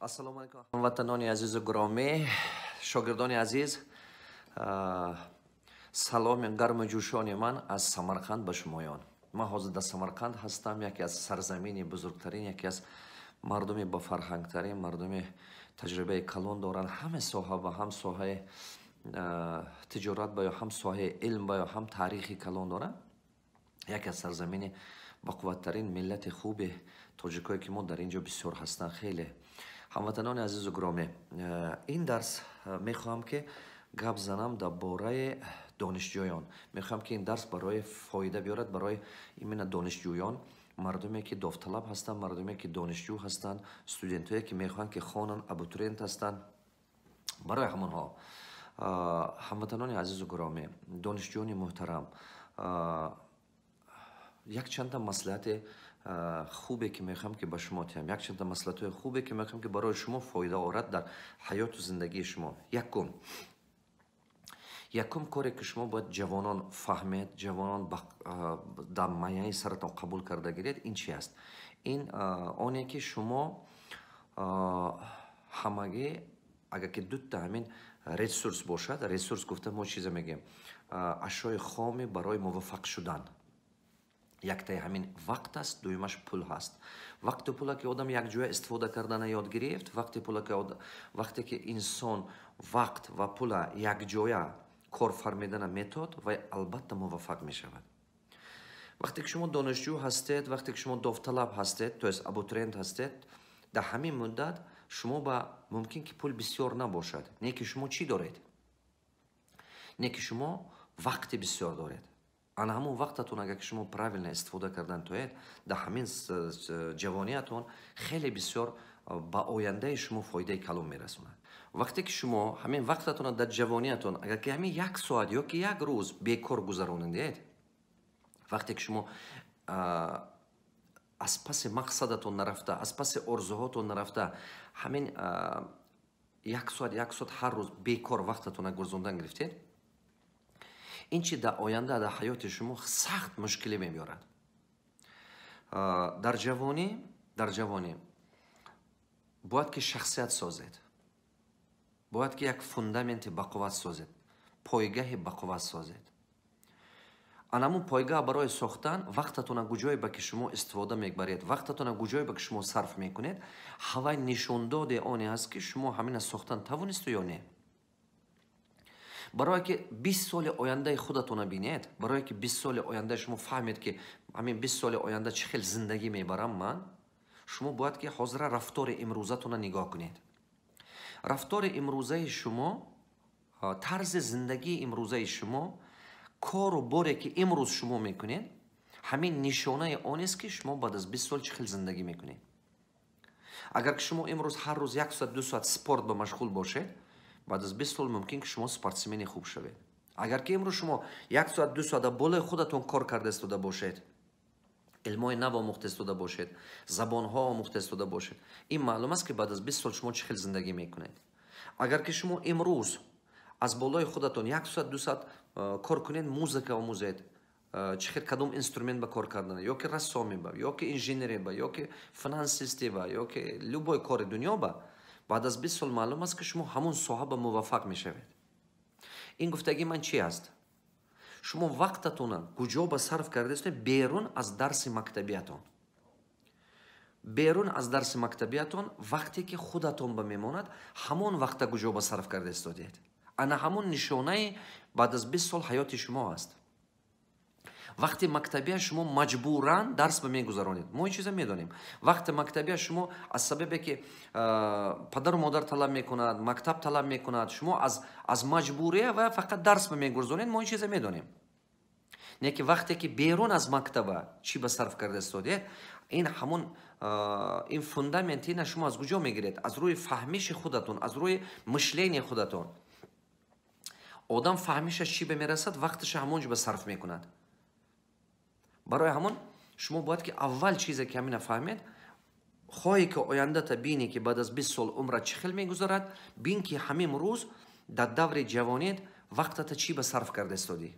Ассалому алайкум, ҳамватанони азизу гиромӣ, шогирдони азиз, саломи гарму ҷӯшони ман аз Самарқанд ба шумоён. Ман ҳозир дар Самарқанд ҳастам, яке аз сарзамини бузургтарин, яке аз мардуми бофарҳангтарин, мардуми таҷрибаи калон доранд ҳама соҳа ва ҳам соҳаи тиҷорат ба ё ҳам соҳаи илм ба ё ҳам таърихи калон доранд. Яке аз сарзамини бақувваттарин миллати хуби тоҷикое, ки мо дар ин ҷо бисёр ҳастанд хеле. Ҳамватанони азизу гиромӣ, ин дарс мехоҳам, ки гап занам дар бораи донишҷӯён. Мехоҳам, ки ин дарс барои фоида биёрад барои именно донишҷӯён, мардуме, ки довталаб ҳастанд, мардуме, ки донишҷӯ ҳастанд, студентое, ки мехоҳанд, ки хонанд, абитуриент ҳастанд, барои ҳамонҳо. Ҳамватанони азизу гиромӣ, донишҷӯёни муҳтарам, якчанда маслиҳати хубе, ки мехоҳам, ки ба шумо диҳам, якчанда маслиҳатҳои хубе, ки мехоҳам, ки барои шумо фоида орад дар ҳаёту зиндагии шумо. Якум коре, ки шумо бояд, ҷавонон, фаҳмед, ҷавонон, дар маяи саратон қабул карда гиред, ин чи аст? Ин оне, ки шумо ҳамагӣ, агар ки дута ҳамин ресурс бошад. Ресурс гуфта мо чизе мегӯем? Ашёи хоми барои муваффақ шудан. Яктаи ҳамин вақт аст, дуюмаш пул ҳаст. Вақту пула ки одам якҷоя истифода кардана ёд гирифт, вақти пула ки, вақте ки инсон вақт ва пула якҷоя кор фармидана метод, вай албатта муваффақ мешавад. Вақте ки шумо донишҷӯ ҳастед, вақте ки шумо довталаб ҳастед, то есть абитуриент ҳастед, дар ҳамин муддат шумо ба мумкин ки пул бисёр набошад, не ки шумо чӣ доред? Не ки шумо вақти бисёр доред. Ана ҳамон вақтатон, агар ки шумо правильно истифода кардан тоед, дар ҳамин ҷавониятон хеле бисёр ба ояндаи шумо фоидаи калон мерасонад. Вақте ки шумо ҳамин вақтатонро дар ҷавониятон, агар ки ҳамин як соат ё ки як рӯз бекор гузаронидед, вақте ки шумо аз паси мақсадатон нарафта, аз паси орзуҳотон нарафта, ҳамин як соат, як соат ҳар рӯз бекор вақтатонро гузарондан гирифтед, ин чи дар оянда дар ҳаёти шумо сахт мушкилӣ мебиёрад. Дар ҷавонӣ бояд ки шахсият созед, бояд ки як фундаменти бақувват созед, пойгаҳи бақувват созед. Анамун пойгаҳ барои сохтан вақтатона куҷое ба ки шумо истифода мебаред, вақтатона куҷое ба ки шумо сарф мекунед, ҳавай нишондоде оне аст, ки шумо ҳамина сохтан тавонисту ё не. Барое ки 20 соли ояндаи худатона бинед, барое ки 20 соли ояндаи шумо фаҳмед, ки ҳамин 20 соли оянда чӣ хел зиндагӣ мебарам ман, шумо бояд ки ҳозира рафтори имрӯзатона нигоҳ кунед. Рафтори имрӯзаи шумо, тарзи зиндагии имрӯзаи шумо, кору боре, ки имрӯз шумо мекунед, ҳамин нишонаи онест, ки шумо баъд аз 20 сол чӣ хел зиндагӣ мекунед. Агар ки шумо имрӯз ҳар рӯз як соат, 2 соат спорт ба машғул бошед, баъд аз 20 сол мумкин ки шумо спортсмени хуб шавед. Агар ки имрӯз шумо як соат, 2 соата болои худатон кор карда истода бошед, илмҳои нав омӯхта истода бошед, забонҳо омӯхта истода бошед, ин маълум аст, ки баъд аз 20 сол шумо чӣ хел зиндагӣ мекунед. Агар ки шумо имрӯз аз болои худатон як соат, 2 соат кор кунед, музыка омӯзед, чӣ хел, кадом инструмент ба кор кардан, ё ки рассоме ба, ё ки инженере ба, ё ки финансисте ба, ё ки любой кори дунё ба, баъд аз 20 сол маълум аст, ки шумо ҳамон соҳа ба муваффақ мешавед. Ин гуфтагии ман чи аст? Шумо вақтатона куҷо ба сарф кардаистед берун аз дарси мактабиятон? Берун аз дарси мактабиятон, вақте ки худатон ба мемонад, ҳамон вақта куҷо ба сарф карда истодед, ана ҳамон нишонаи баъд аз 20 сол ҳаёти шумо аст. Вақти мактабия шумо маҷбуран дарс ба мегузаронед, мо ин чиза медонем. Вақти мактабия шумо аз сабабе, ки падару модар талаб мекунад, мактаб талаб мекунад, шумо аз маҷбурия ва фақат дарс ба мегузаронед, мо ин чиза медонем. Не ки вақте ки берун аз мактаба чӣ ба сарф карда истодед, ин ҳамон ин фундамент, ина шумо аз куҷо мегиред? Аз рӯи фаҳмиши худатон, аз рӯи мышление худатон. Одам фаҳмишаш чӣ ба мерасад, вақташа ҳамон ҷо ба сарф мекунад. Барои ҳамон шумо бояд ки аввал чизе, ки ҳамина фаҳмед: хоҳе ки ояндата бинӣ, ки баъд аз 20 сол умрат чӣ хел мегузарад, бин, ки ҳамин рӯз дар даври ҷавоният вақтата чӣ ба сарф карда истодӣ.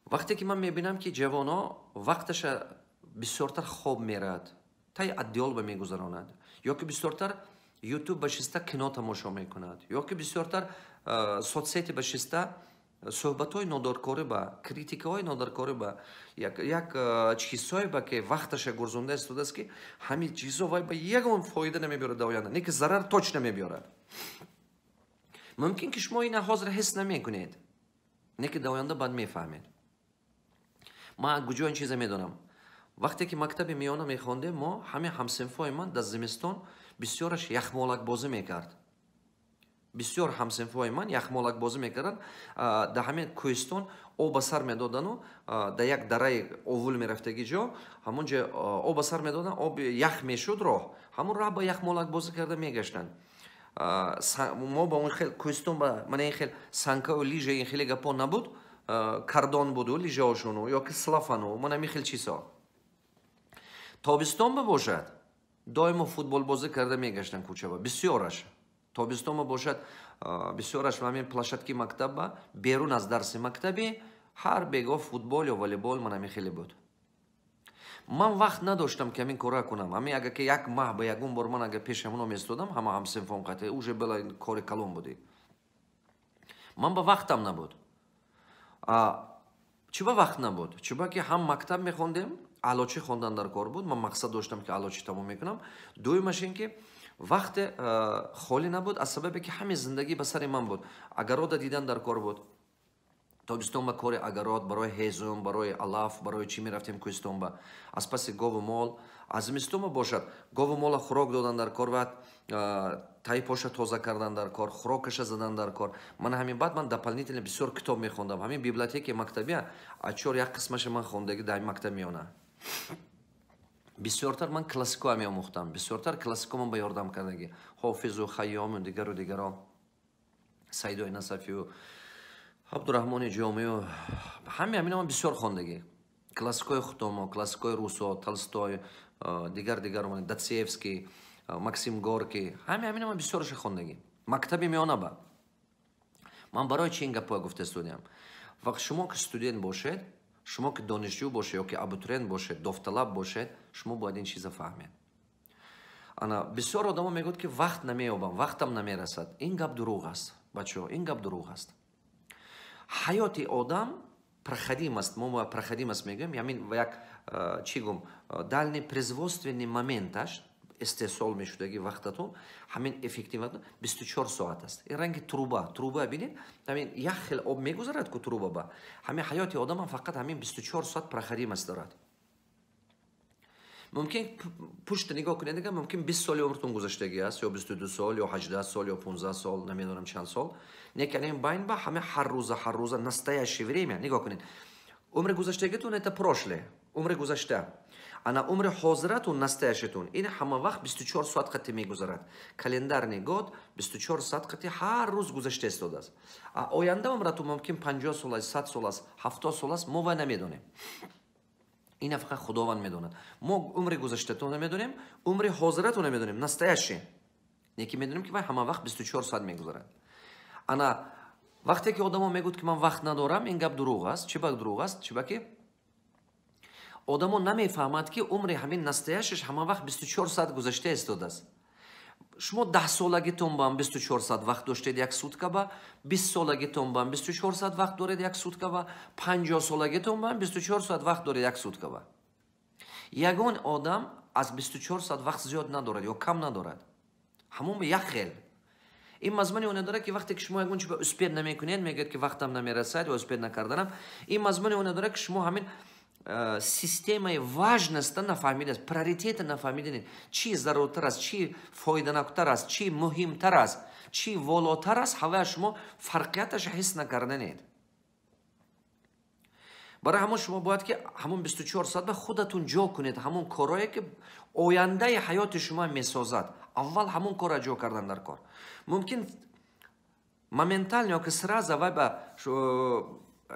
Вақте ки ман мебинам, ки ҷавоно вақташа бисёртар хоб мерад, тай одеял ба мегузаронад. Ё ки бисёртар ютуб ба шиста кино тамошо мекунад, ё ки бисёртар соцсети ба шиста суҳбатҳои нодаркорӣ, ба критикаҳои нодаркорӣ, ба як чизҳое ба ки вақташа гурзонда истодааст, ки ҳамин чизҳо вай ба ягон фоида намебиёрад дар оянда, не ки зарар точно мебиёрад. Мумкин ки шумо ина ҳозир ҳис намекунед, не ки дар оянда баъд мефаҳмед. Ман куҷо ин чиза медонам? Вақте ки мактаби миёна мехондем, мо ҳамин ҳамсинфҳои ман дар зимистон бисёраш яхмолакбозӣ мекард. Бисёр ҳамсинфҳои ман яхмолакбозӣ мекарданд. Дар ҳамин кӯҳистон об ба сар медодану дар як дараи овул мерафтаги ҷо, ҳамон ҷо об ба сар медоданд, об ях мешуд роҳ, ҳамон роҳ ба яхмолакбозӣ карда мегаштанд. Мо ба он хел кӯҳистон ба мана ин хел санкаю лижа, ин хеле гапо набуд, кардон буду лижаошону ё ки слалому, мана ҳамин хел чизҳо. Тобистон ба бошад, доимо футболбозӣ карда мегаштанд кӯчаба бисёраш. Тобистонба бошад, бисёраш ҳамин площадки мактабба берун аз дарси мактабӣ ҳар бегоҳ футбол ё волейбол, ман ҳамин хеле буд. Ман вақт надоштам, ки ҳамин кора кунам. Ҳамин агар ки як маҳ ба ягон бор ман агар пеши ҳамоно местодам, ҳама ҳамсинфон қатъи, уже бела кори калон буди. Ман ба вақтам набуд. Чӣ ба вақт набуд? Чӣ ба ки ҳам мактаб мехондем, аълочӣ хондан дар кор буд, ман мақсад доштам, ки аълочӣ тамом мекунам. Дуюмаш ин ки вақте холӣ набуд аз сабабе ки ҳамин зиндагӣ ба сари ман буд, огорода дидан дар кор буд. Тобистон ба кори огород, барои ҳезум, барои алаф, барои чӣ мерафтем кӯҳистон ба аз паси гову мол. Аз зимистонба бошад, гову мола хӯрок додан дар кор ва тайпоша тоза кардан дар кор, хӯрокаша задан дар кор. Ман ҳамин баъд ман дополнительно бисёр китоб мехондам. Ҳамин библиотекаи мактабия аз чор як қисмаша ман хондагӣ дар мактаб меёна. Бисёртар ман классикоа меомӯхтам, бисёртар классико ман ба ёрдам кардагӣ, Ҳофизу, Хайёму, дигару дигаро, Саидои Насафию, Абдураҳмони Ҷомию, ҳами ҳамина ман бисёр хондагӣ. Классикои худомо, классикои русо, Толстой, дигар дигар, Достоевский, Максим Горький, ҳами ҳамина ман бисёрша хондагӣ мактаби миёна ба. Ман барои чи ин гапҳоя гуфта истодиам? Вақт шумо ки студент бошед, шумо ки донишҷӯ бошед ё ки абитуриент бошед, довталаб бошед, шумо бояд ин чиза фаҳмед. Ана бисёр одамо мегӯяд, ки вақт намеёбам, вақтам намерасад. Ин гап дурӯғ аст, бачаҳо, ин гап дурӯғ аст. Ҳаёти одам проходимость, мо проходимость мегӯем, ҳамин як чӣ гум, дальний производственный моменташ, истеҳсол мешудаги вақтатон, ҳамин эффективно 24 соат аст. Ин ранги труба. Труба бинед, ҳамин як хел об мегузарад ку труба ба. Ҳамин ҳаёти одамам фақат ҳамин 24 соат проходимость дорад. Мумкин пушта нигоҳ кунед, дигар мумкин 20 соли умртон гузаштагӣ аст, ё 22 сол, ё 18 сол, ё 15 сол, намедонам чанд сол. Лекин ин байн ба ҳама ҳар рӯза, ҳар рӯза настоящее время нигоҳ кунед. Умри гузаштагитон — это прошлое, умри гузашта. Ана умри ҳозиратун, настоящетун, ин ҳама вақт 24 соат қати мегузарад. Календарный год 24 соат қати ҳар рӯз гузашта истодааст. А оянда умратун мумкин 50 сол аст, 100 сол аст, 70 сол аст, мо вай намедонем. Ина фақат Худованд медонад. Мо умри гузаштатон намедонем, умри ҳозиратон намедонем, настоящий. Неки медонем, ки вай ҳама вақт 24 соат мегузарад. Ана вақте ки одамо мегӯяд, ки ман вақт надорам, ин гап дурӯғ аст. Чӣ ба дурӯғ аст? Чӣ ба ки одамо намефаҳмад, ки умри ҳамин настоящиш ҳама вақт 24 соат гузашта истодааст. Шумо 10 солагитон баам 24 соат вақт доштед як сутка ба, 20 солагитон баам 24 соат вақт доред як сутка ба, 50 солагитон баам 24 соат вақт доред як сутка ба. Ягон одам аз 24 соат вақт зиёд надорад ё кам надорад, ҳамон як хел. Ин мазмуни оне дорад, ки вақте ки шумо ягон чи ба успеть намекунед, мегӯяд, ки вақтам намерасад ё успеть накарданам, ин мазмуни оне дорад, ки шумо ҳамин системаи важноста нафаҳмидааст, приоритета нафаҳмиданед, чӣ заруртар аст, чӣ фоиданоктар аст, чӣ муҳимтар аст, чӣ волотар аст, ҳавая шумо фарқияташа ҳис накарданед. Барои ҳамон шумо бояд ки ҳамон 24 соат ба худатон ҷо кунед ҳамон корое, ки ояндаи ҳаёти шумо месозад. Аввал ҳамон корро ҷо кардан дар кор. Мумкин моментально ё ки сразу вай ба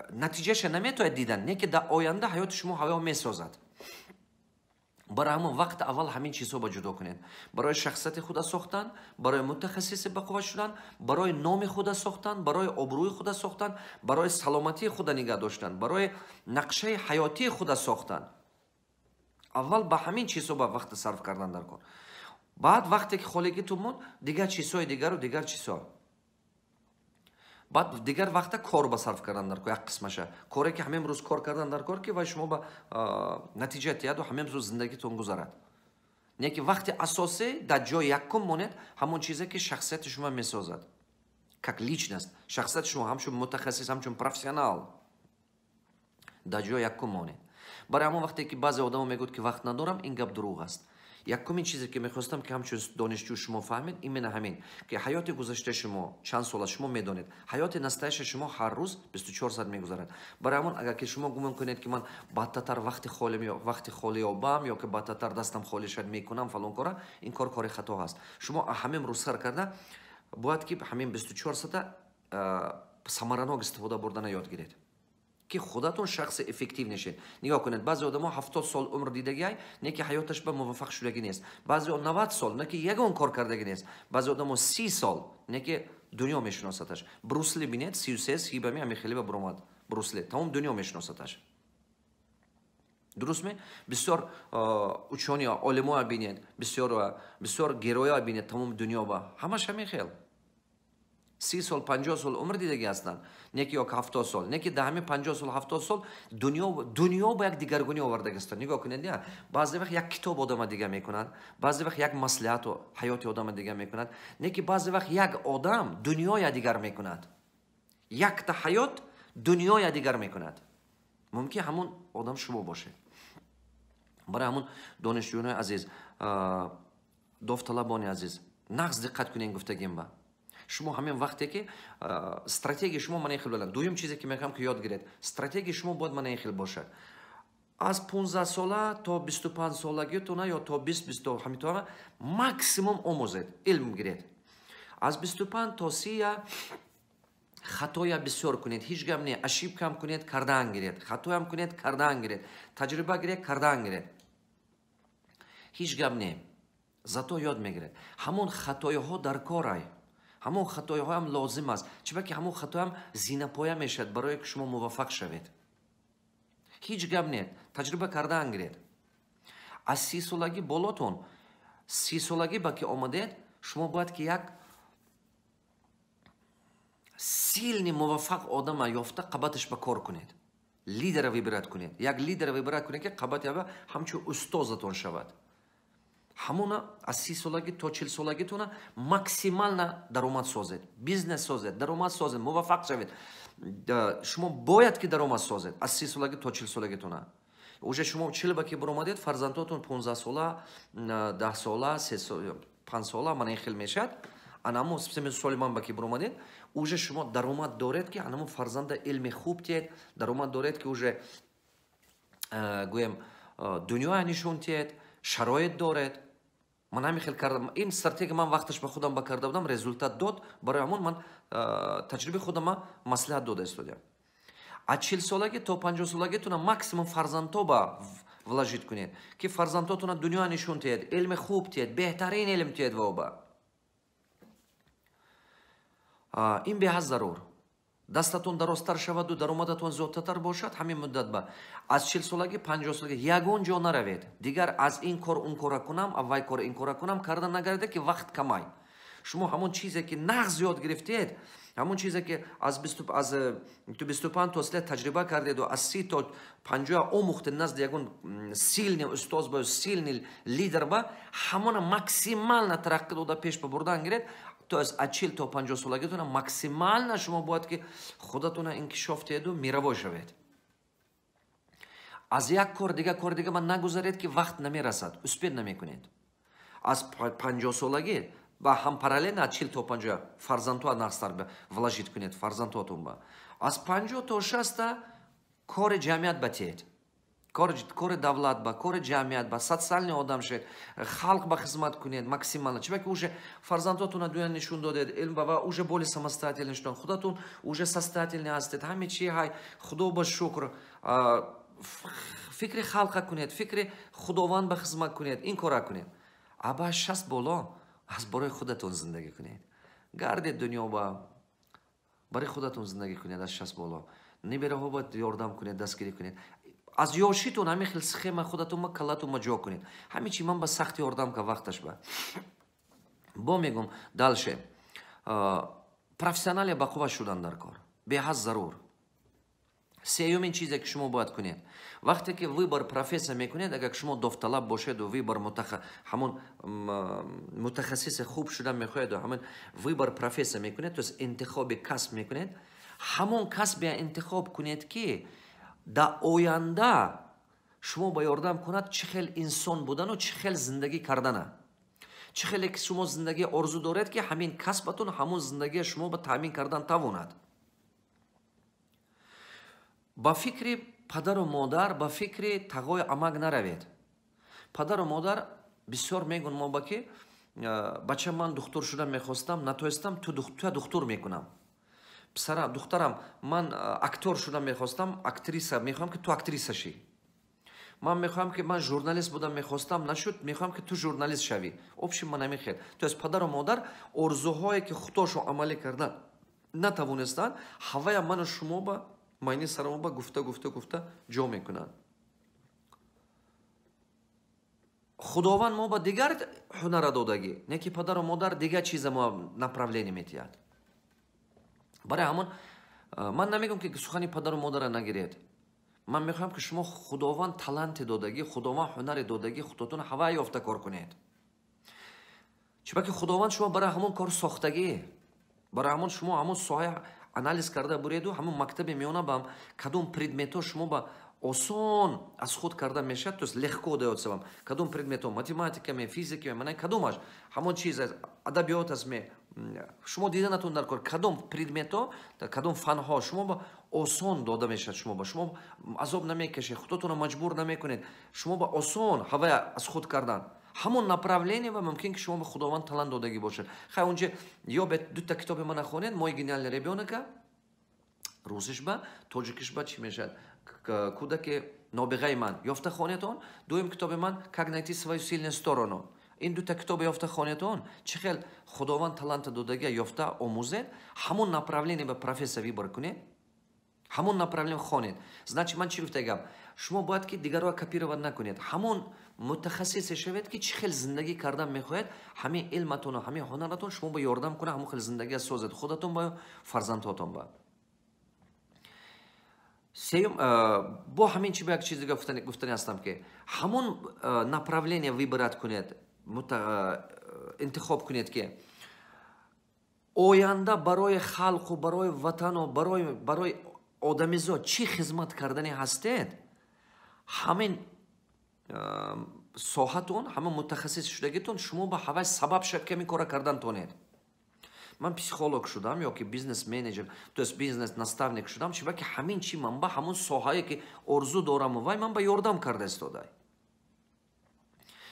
натиҷаша наметояд дидан, не ки дар оянда ҳаёти шумо ҳаво месозад. Барои ҳамон вақт аввал ҳамин чизҳо ба ҷудо кунед: барои шахсияти худа сохтан, барои мутахассиси бақувват шудан, барои номи худа сохтан, барои обрӯи худа сохтан, барои саломатии худа нигаҳ доштан, барои нақшаи ҳаётии худа сохтан. Аввал ба ҳамин чизҳо ба вақт сарф кардан дар кор. Баъд вақте ки холигитон монд, дигар чизҳои дигару дигар чизҳо. Баъд дигар вақта кор ба сарф кардан дар кор, як қисмаша. Коре ки ҳамин рӯз кор кардан дар кор, ки вай шумо ба натиҷа тиҳаду ҳамин рӯз зиндагитон гузарад. Не ки вақти асосӣ дар ҷои якум монед ҳамон чизе, ки шахсияти шумо месозад. Как личность, шахсияти шумо ҳамчун мутахассис, ҳамчун профессионал дар ҷои якум монед. Барои ҳамон вақте ки баъзе одамо мегӯяд, ки вақт надорам, ин гап дурӯғ аст. Якумин чизе, ки мехостам, ки ҳамчун донишҷӯ шумо фаҳмед, именно ҳамин, ки ҳаёти гузаштаи шумо чанд сол аст, шумо медонед, ҳаёти настоящий шумо ҳар рӯз 24 соат мегузарад. Барои ҳамон агар ки шумо гумон кунед, ки ман баъдтатар вақти холӣ ёбам ё ки баъдтатар дастам холӣ шад, мекунам фалон кора, ин кор кори хато ҳаст. Шумо ҳамин рӯз сар карда бояд ки ҳамин 24 соата самаранок истифода бурдана ёд гиред, ки худатон шахси эффектив нешед. Нигоҳ кунед, баъзе одамо 70 сол умр дидагиай, не ки ҳаёташ ба муваффақ шудагӣ нест. Баъзео 90 сол, не ки ягон кор кардагӣ нест. Баъзе одамо 30 сол, не ки дунё мешиносаташ. Брюс Ли бинед, 33 сибами ами хеле ба буромад Брюс Ли, тамом дунё мешиносаташ, дуруст ме? Бисёр учёный олимоя бинед, бисёр бисёр героя бинед, тамоми дунё ба ҳамаш ҳамин хел 30 сол, 50 сол умр дидагӣ ҳастанд, не ки ё 70 сол, не ки дар ҳамин 50 сол, 70 сол дунё ба як дигаргунӣ овардагӣ ҳастанд. Нигоҳ кунед, я баъзе вақт як китоб одама дига мекунад, баъзе вақт як маслиҳату ҳаёти одама дига мекунад, не ки баъзе вақт як одам дунёя дигар мекунад, якта ҳаёт дунёя дигар мекунад. Мумкин ҳамон одам шумо бошед. Барои ҳамон, донишҷӯёни азиз, довталабони азиз, нағз диққат кунед гуфтагим ба шумо. Ҳамин вақте ки стратегияи шумо мана ин хел баланд. Дуюм чизе, ки мехоҳам, ки ёд гиред, стратегияи шумо бояд мана ин хел бошад: аз 15 сола то 25 солагитона ё то 20, бисту ҳамитона максимум омӯзед, илм гиред. Аз 25 то 30 хатоя бисёр кунед, ҳеҷ гап не, ошибка м кунед, кардан гиред, хатоям кунед, кардан гиред, таҷриба гиред, кардан гиред, ҳеҷ гап не, зато ёд мегиред. Ҳамон хатоиҳо дар корай, ҳамон хатоиҳоам лозим аст, чунки ҳамон хатоям зинапоя мешавад барое ки шумо муваффақ шавед. Ҳеҷ гап не, таҷриба кардан гиред. Аз 30 солагӣ болотон, 30 солагӣ ба ки омадед, шумо бояд ки як сильный муваффақ одама ёфта, қабаташ ба кор кунед, лидера выбирать кунед, як лидера выбирать кунед, ки қабати ава ҳамчун устозатон шавад. Ҳамона аз 30 солагӣ то 40 солагитона максимально даромад созед, бизнес созед, даромад созед, муваффақ шавед. Шумо бояд ки даромад созед аз 30 солагӣ то 40 солагитона. Уже шумо 40 ба ки буромадед, фарзандотон 15 сола, 10 сола, 5 сола, мана ин хел мешавад. Анамо соли ман ба ки буромадед, уже шумо даромад доред, ки анамо фарзанда илми хуб тиҳед, даромад доред, ки уже гӯем, дунёя нишон тиҳед, шароит доред. Ман ҳамин хел кардам. Ин стратегия ман вақташ ба худам ба карда будам, результат дод. Барои ҳамон ман таҷрибаи худама маслиҳат дода истодиам. Аз 40 солагӣ то 50 солагитона максимум фарзандҳо ба вложить кунед, ки фарзандҳотона дунё нишон тиҳед, илми хуб тиҳед, беҳтарин илм тиҳед. Воба ин беҳад зарур. Дастатон дарозтар шаваду даромадатон зиёдтатар бошад. Ҳамин муддат ба аз 40 солагӣ, 50 солагӣ ягон ҷо наравед дигар. Аз ин кор он кора кунам, аввай кор ин кора кунам карда нагарде, ки вақт камай. Шумо ҳамон чизе, ки нағз ёд гирифтед, ҳамон чизе, ки аз 25 то 30 таҷриба кардеду аз 30 то 50 омӯхтед назди ягон сильный устоз ба, сильный лидер ба, ҳамона максимально тараққӣ дода, пеш ба бурдан гиред. То есть аз 40 то 50 солагитона максимально шумо бояд ки худатона инкишоф диҳеду мировой шавед. Аз як кор дига, кори дига ман нагузаред, ки вақт намерасад, успеть намекунед. Аз 50 солагӣ ба ҳам параллельно аз 40 то 50 фарзандҳо нағзтар вложить кунед фарзандҳотон ба. Аз 50 то 60 кори ҷамъият ба тиҳед, кори давлат ба, кори ҷамъият ба, социальный одам шед, халқ ба хизмат кунед максимально. Чиба ки уже фарзандотона дунё нишон додед, илм ба, уже более самостоятельный шудан, худатон уже состоятельный ҳастед, ҳаме чи ҳай, худо ба шукр. Фикри халқа кунед, фикри Худованд ба хизмат кунед, ин кора кунед. Аба 60 боло аз борои худатон зиндагӣ кунед, гардед дунё ба, барои худатон зиндагӣ кунед. Аз 60 боло небераҳо ба ёрдам кунед, дастгирӣ кунед. Аз ёшитон ҳамин хел схема худатон ма каллатон ма ҷо кунед. Ҳамин чи ман ба сахт ёрдам ка вақташ ба. Бо мегум дальше. Профессионале бақувва шудан дар кор. Беҳад зарур. Сеюмин чизе, ки шумо бояд кунед. Вақте ки выбор профессия мекунед, агар шумо довталаб бошеду выбор ҳамон мутахассиси хуб шудан мехоҳеду ҳамон выбор профессия мекунед, то есть интихоби касб мекунед, ҳамон касбе интихоб кунед, ки дар оянда шумо ба ёрдам кунад чӣ хел инсон будану чӣ хел зиндагӣ кардана. Чӣ хеле ки шумо зиндагӣ орзу доред, ки ҳамин касбатон ҳамон зиндагия шумо ба таъмин кардан тавонад. Ба фикри падару модар, ба фикри тағои амак наравед. Падару модар бисёр мегӯн мо ба ки бача, ман духтур шудан мехостам, натоистам, туя духтур мекунам. Писара, духтарам, ман актёр шудан мехостам, актриса, мехоҳам, ки ту актриса шӣ. Ман мехоҳам, ки ман журналист будам мехостам, нашуд, мехоҳам, ки ту журналист шавӣ. Общем, ман ҳамин. То есть падару модар орзуҳое, ки худошон амалӣ кардан натавонистанд, ҳавая ману шумо ба майни сарамо ба гуфта, гуфта, гуфта ҷо мекунанд. Худованд мо ба дигар ҳунара додагӣ, не ки падару модар дигар чиза мо направление метиҳад. Барои ҳамон ман намегӯям, ки сухани падару модара нагиред. Ман мехоҳам, ки шумо Худованд таланте додагӣ, Худованд ҳунаре додагӣ, худотон ҳава ёфта кор кунед. Чунки Худованд шумо барои ҳамон кор сохтагӣ, барои ҳамон шумо ҳамон соҳа анализ карда буреду, ҳамон мактаби миёна ба кадом предметҳо шумо ба осон аз худ карда мешавад, то есть легко даётся вам. Кадом предметҳо, математика ме, физика ме, мана кадомаш, ҳамон чиз аст, адабиёт аст ме, шумо диданатон дар кор, кадом предметҳо, кадом фанҳо шумо ба осон дода мешавад, шумо ба шумо азоб намекашед, худотонро маҷбур намекунед, шумо ба осон ҳавая аз худ кардан. Ҳамон направление ва мумкин, ки шумо ба Худованд талант додагӣ бошад. Хай, унҷа ёбед, дута китоби мана хонед, «Мой гениальный ребёнок» русиш ба, тоҷикиш ба чӣ мешавад? «Кӯдаки нобиғаи ман» ёфта хонетон. Дуюм китоби ман «Как найти свою сильную сторону». Ин дута китобе ёфта хонетон, чӣ хел Худованд таланта додагия ёфта омӯзед, ҳамон направление ба профессия выбор кунед, ҳамон направление хонед. Значит, ман чӣ гуфта гап? Шумо бояд, ки дигарро копировать накунед. Ҳамон мутахассисе шавед, ки чӣ хел зиндагӣ кардан мехоҳед, ҳамин илматону ҳамин ҳунаратон шумо ба ёрдам кунад, ҳамон хел зиндагия созед худатон ба, фарзандҳотон ба. Сеюм, бо ҳамин чи ба як чиз дига гуфтани ҳастам, ки ҳамон направление выбрать кунед, интихоб кунед, ки оянда барои халқу барои ватану барои одамизод чӣ хизмат кардани ҳастед, ҳамин соҳатон, ҳамин мутахассис шудагитон шумо ба ҳавай сабаб шавад, ки ҳамин кора кардан тонед. Ман психолог шудам ё ки бизнес менеҷер, то есть бизнес наставник шудам, чиба ки ҳамин чи ман ба ҳамон соҳае, ки орзу дораму, вай ман ба ёрдам карда истодай.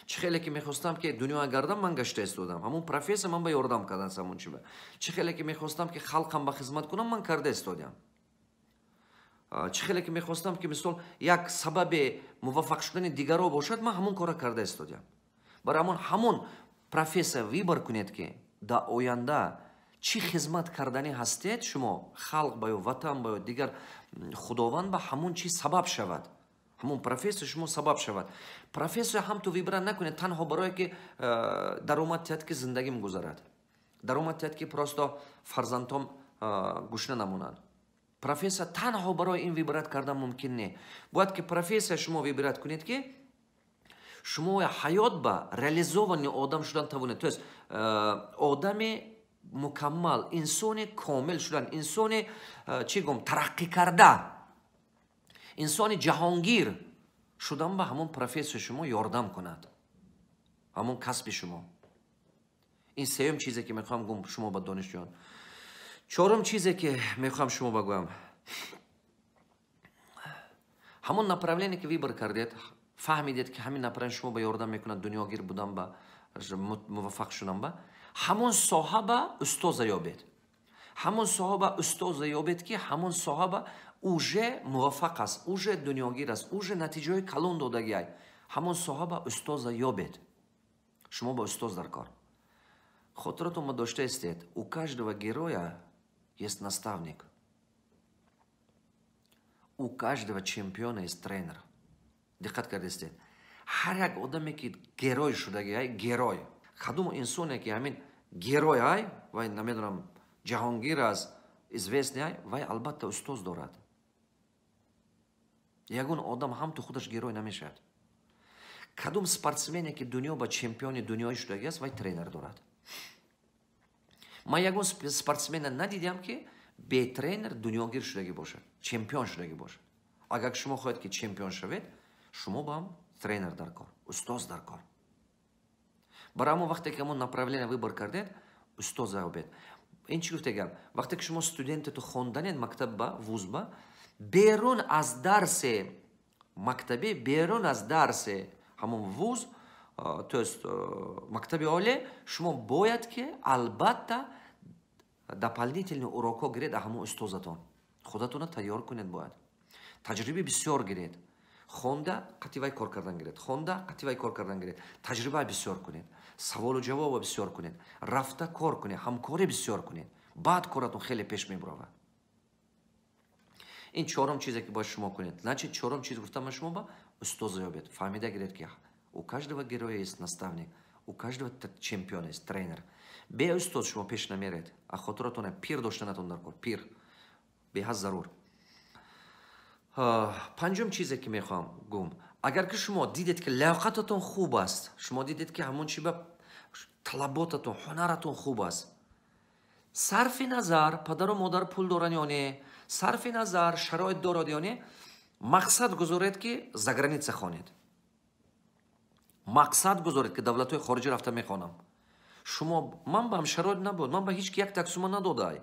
Чӣ хеле ки мехостам, ки дунё гардам, ман гашта истодам. Ҳамон профессия ман ба ёрдам кардан ҳамон чиба. Чӣ хеле ки мехостам, ки халқам ба хизмат кунам, ман карда истодам. Чӣ хеле ки мехостам, ки мисол як сабаби муваффақ шудани дигарро бошад, ман ҳамон кора карда истодам. Барои ҳамон профессия выбор кунед, ки дар оянда чӣ хизмат карданӣ ҳастед шумо халқ ба ё ватан ба ё дигар Худованд ба, ҳамон чиз сабаб шавад, ҳамон профессия шумо сабаб шавад. Профессия ҳам ту выбрать накунед танҳо барое ки даромад тиҳад, ки зиндагим гузарад, даромад тиҳад, ки просто фарзандҳом гушна намонанд. Профессия танҳо барои ин выбрать кардан мумкин не. Бояд, ки профессия шумо выбрать кунед, ки шумо ҳаёт ба реализованный одам шудан тавонед, то есть одами мукаммал, инсони комил шудан, инсони чӣ гум, тараққӣ карда, инсони ҷаҳонгир шудан ба ҳамон профессия шумо ёрдам кунад, ҳамон касби шумо. Ин сеюм чизе, ки мехоҳам гум шумо ба, донишҷӯён. Чорум чизе, ки мехоҳам шумо багӯям: ҳамон направление, ки выбор кардед, фаҳмидед, ки ҳамин направление шумо ба ёрдам мекунад дунёгир будан ба, муваффақ шудан ба, ҳамон соҳа ба устоза ёбед. Ҳамон соҳа ба устоза ёбед, ки ҳамон соҳа ба уже муваффақ аст, уже дунёгир аст, уже натиҷаҳои калон додагиай. Ҳамон соҳа ба устоза ёбед. Шумо ба устоз дар кор. Хотиратон ма дошта истед: у каждого героя есть наставник, у каждого чемпиона есть тренер. Диққат кардистед, ҳар як одаме, ки герой шудагиай, герой, кадом инсоне, ки ҳамин Герой ай, вай намедонам, ҷаҳонгир аст, известный ай, вай албатта устоз дорад. Ягон одам ҳам ту худаш герой намешавад. Кадом спортсмене ки дунё ба чемпиони дунёӣ шудагӣ аст, вай тренер дорад. Ман ягон спортсмена надидам, ки бе тренер дунёгир шудагӣ бошад, чемпион шудагӣ бошад. Агар шумо хоҳед, ки чемпион шавед, шумо ба ҳам тренер дар кор, устоз дар кор. Барои ҳамон вақте ки ҳамон направление выбор кардед, устоз ёбед. Ин чӣ гуфта гап? Вақте ки шумо студентету хонданед мактабба, вузба, берун аз дарси мактабӣ, берун аз дарси ҳамон вуз, то есть мактаби олӣ, шумо бояд ки албатта дополнительный урокҳо гиред аз ҳамон устозатон. Худатонро тайёр кунед бояд. Таҷрибаи бисёр гиред. Хонда қатъи вай кор кардан гиред. Хонда қатъи вай кор кардан гиред. Таҷриба бисёр кунед. Саволу ҷавобо бисёр кунед. Рафта кор кунед, ҳамкорӣ бисёр кунед. Баъд коратон хеле пеш мебуравад. Ин чорум чизе ки бояд шумо кунед. Значит, чорум чиз гуфтам ман шумо ба устоза ёбед. Фаҳмида гиред, ки у каждого героя есть наставник, у каждого чемпиона есть тренер. Бе устоз шумо пеш намеред. А хотиратон, пир доштанатон дар кор, пир беҳад зарур. Панҷум чизе ки мехоҳам гум: агар ки шумо дидед, ки лаёқататон хуб аст, шумо дидед, ки ҳамон чи ба талаботатон, ҳунаратон хуб аст, сарфи назар падару модар пул доранд ё не, сарфи назар шароит дорад ё не, мақсад гузоред, ки за граница хонед. Мақсад гузоред, ки давлатҳои хориҷӣ рафта мехонам. Шумо ман ба ҳам шароит набуд, ман ба ҳеҷ ки як таксума надодай.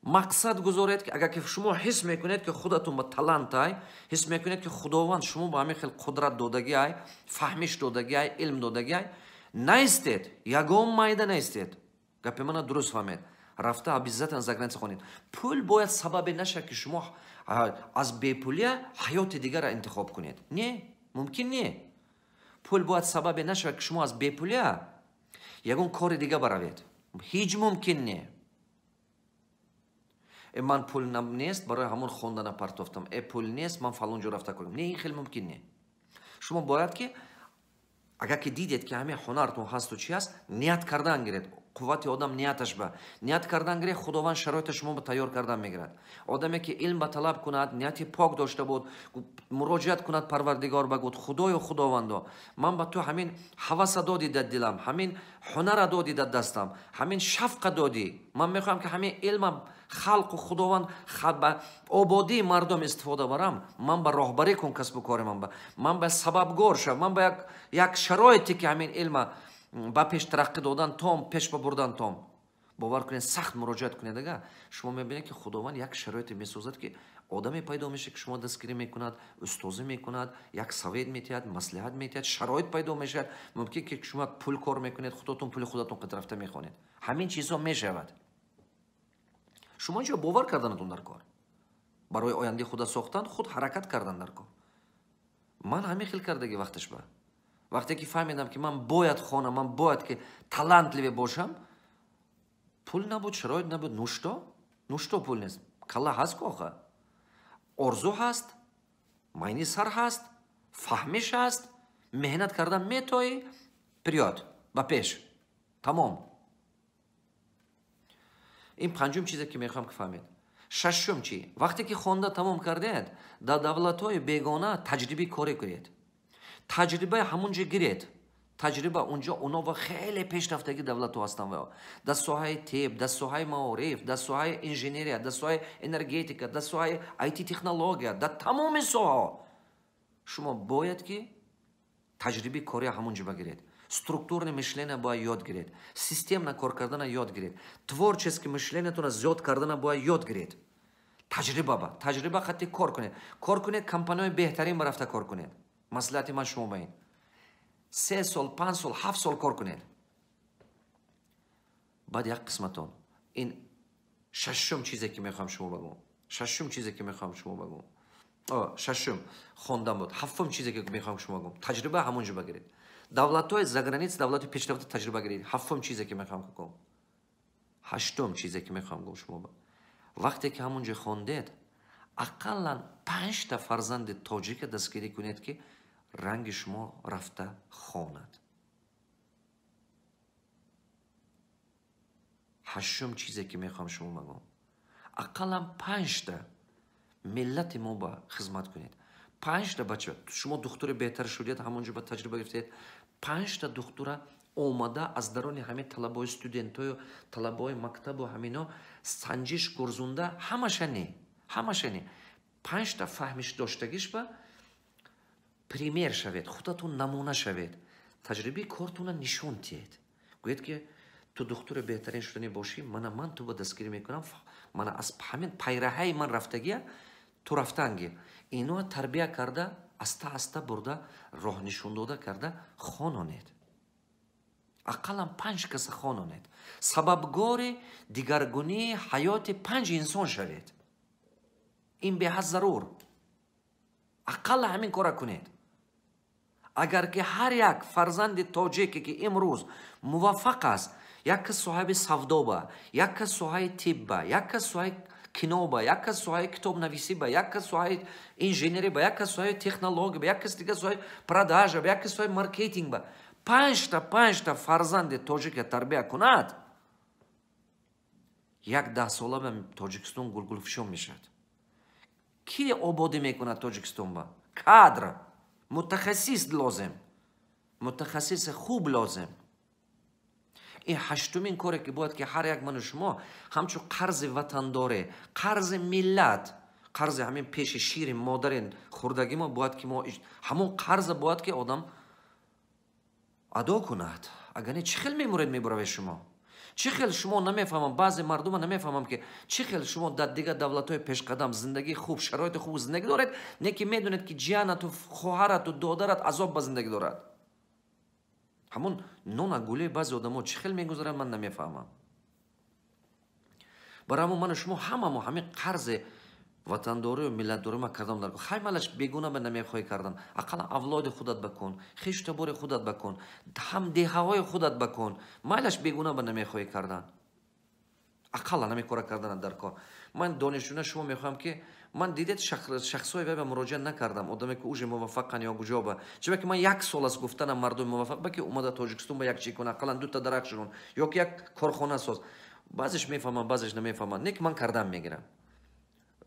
Мақсад гузоред, ки агар ки шумо ҳис мекунед, ки худатон ба талантай, ҳис мекунед, ки Худованд шумо ба ҳамин хел қудрат додагиай, фаҳмиш додагиай, илм додагиай, наистед, ягон майда наистед. Гапи мана дуруст фаҳмед. Рафта обязательно за граница хонед. Пул бояд сабабе нашад, ки шумо аз бепулия ҳаёти дигарро интихоб кунед. Не, мумкин не. Пул бояд сабабе нашавад, ки шумо аз бепулия ягон кори дига баравед. Ҳеҷ мумкин не. Ман пул нест, барои ҳамон хондана партофтам, пул нест, ман фалон ҷо рафта кунам. Не, ин хеле мумкин не. Шумо бояд ки агар ки дидед, ки ҳамин ҳунартон ҳасту чи ҳаст, ният кардан гиред. Қуввати одам нияташ ба ният кардан гиред, Худованд шароита шумо ба тайёр кардан мегирад. Одаме ки илм ба талаб кунад, нияти пок дошта буд, муроҷиат кунад Парвардигор ба, гуд: «Худоё, Худовандо, ман ба ту ҳамин ҳаваса додӣ дар дилам, ҳамин ҳунара додӣ дар дастам, ҳамин шавқа додӣ, ман мехоҳам, ки ҳамин илма халқу Худованд ба ободии мардум истифода барам. Ман ба роҳбарӣ кун касбу кори ман, ба ман ба сабабгор шав, ман ба як шароите, ки ҳамин илма ба пеш тараққӣ додан том, пеш ба бурдан том». Бовар кунед, сахт муроҷиат кунед, ага шумо мебинед, ки Худованд як шароите месозад, ки одаме пайдо мешавад, ки шумо дастгирӣ мекунад, устозӣ мекунад, як совет метиҳад, маслиҳат метиҳад, шароит пайдо мешавад. Мумкин ки шумо пул кор мекунед, худотон пули худатон қад рафта мехонед. Ҳамин чизҳо мешавад. Шумо инҷо бовар карданатон дар кор, барои ояндаи худа сохтан худ ҳаракат кардан дар кор. Ман ҳамин хел кардаги вақташ ба вақте ки фаҳмидам, ки ман бояд хонам, ман бояд ки талантливый бошам, пул набуд, шароит набуд. Ну что, ну что, пул нест, калла ҳаст ку оха, орзу ҳаст, майни сар ҳаст, фаҳмиш ҳаст, меҳнат кардан метоӣ, вперёд, ба пеш, тамом. Ин панҷум чизе, ки мехоҳам, ки фаҳмед. Шашум чӣ? Вақте ки хонда тамом кардед, дар давлатҳои бегона таҷрибаи корӣ кунед, таҷрибаи ҳамон ҷо гиред. Таҷриба унҷо оно ва хеле пешрафтаги давлатҳо ҳастанд ва дар соҳаи тиб, дар соҳаи маориф, дар соҳаи инженерия, дар соҳаи энергетика, дар соҳаи IT технология, дар тамоми соҳаҳо. Шумо бояд ки таҷрибаи кория ҳамон ҷо багиред. Структурное мышление бояд ёд гиред, системно кор кардана ёд гиред, творческий мышлениятона зиёд кардана бояд ёд гиред. Таҷриба ба таҷриба хатти кор кунед, кор кунед, компанияҳои беҳтарин ба рафта кор кунед. Маслиҳати ман шумо ба ин: 3 сол, 5 сол, 7 сол кор кунед. Баъд як қисматон, ин шашум чизе, ки мехоҳам шумо багӯм, шашум чизе, ки мехоҳам шумо багӯм, шашум хондан буд, ҳафтум чизе, ки мехоҳам шумо багӯм: таҷриба ҳамон ҷо багиред, давлатҳои заграница, давлати пешрафта таҷриба гиред. Ҳафтум чизе, ки мехоҳам гӯм, ҳаштум чизе, ки мехоҳам гӯм шумо ба: вақте ки ҳамон ҷо хондед, ақаллан панҷта фарзанди тоҷика дастгирӣ кунед, ки ранги шумо рафта хонад. Ҳаштум чизе, ки мехоҳам шумо багӯм: ақаллан панҷта миллати мо ба хизмат кунед. Панҷта бача, шумо духтури беҳтар шудед, ҳамон ҷо ба таҷриба гирифтед, панҷта духтура омада аз дарони ҳамин талабаҳои, студентою талабаҳои мактабу ҳамино санҷиш гурзунда, ҳамаша не, ҳамаша не, панҷта фаҳмиш доштагиш ба пример шавед, худатон намуна шавед, таҷрибаи кортона нишон диҳед. Гӯед, ки ту духтури беҳтарин шуданӣ бошӣ, мана ман ту ба дастгирӣ мекунам, мана аз ҳамин пайраҳаи ман рафтагия ту рафтанги. Иноа тарбия карда, аста аста бурда, роҳ нишондода карда хононед. Ақаллан панҷ каса хононед, сабабгори дигаргунии ҳаёти панҷ инсон шавед. Ин беҳад зарур. Ақалла ҳамин кора кунед. Агар ки ҳар як фарзанди тоҷике, ки имрӯз муваффақ аст, як кас соҳаи савдоба, як кас соҳаи тибба, як кас соҳаи киноба, як кас соҳаи китобнависиба, як кас соҳаи инженериба, як кас соҳаи технологияба, як кас дигар соҳаи продажаба, як кас соҳаи маркетингба, панҷта фарзанди тоҷика тарбия кунад, як даҳсола ба Тоҷикистон гулгулфишон мешавад. Ки ободӣ мекунад Тоҷикистонба? Кадр, мутахассис лозим, мутахассиси хуб лозим. Ин ҳаштумин коре, ки бояд ки ҳар як ману шумо ҳамчун қарзи ватандорӣ, қарзи миллат, қарзи ҳамин пеши шири модари хурдагӣ мо бояд ки мо ҳамон қарза бояд ки одам адо кунад. Агар не, чӣ хел мемуред, мебуравед шумо? Чӣ хел шумо, намефаҳмам, баъзе мардума намефаҳмам, ки чӣ хел шумо дар дигар давлатҳои пешқадам зиндагии хуб, шароити хуб зиндагӣ доред, не ки медонед, ки ҷиянату, хоҳарату, додарат азоб ба зиндагӣ дорад. Ҳамон нона гулии баъзе одамо чӣ хел мегузарад, ман намефаҳмам. Барои ҳамон ману шумо ҳамамо ҳамин қарзи ватандорию миллатдорӣ ма кардам дар хай малаш. Бегуна ба намехоҳӣ кардан, ақаллан авлоди худат бакун, хешу табори худат бакун, ҳам деҳаҳои худат бакун. Майлаш, бегуна ба намехоҳӣ кардан, ақаллан ҳамин кора кардан дар кор. Ман донишҷӯна шумо мехоҳам, ки ман дидед, шахсҳои вай ба муроҷиат накардам, одаме, ки уже муваффақан ё куҷоба. Чиба ки ман як сол аст гуфтанам мардуми муваффақ ба, ки омада Тоҷикистон ба як чӣ кун, ақаллан дута дарахт шунон ё ки як корхона соз. Баъзеш мефаҳмам, баъзеш намефаҳмам, не ки ман кардам мегирам.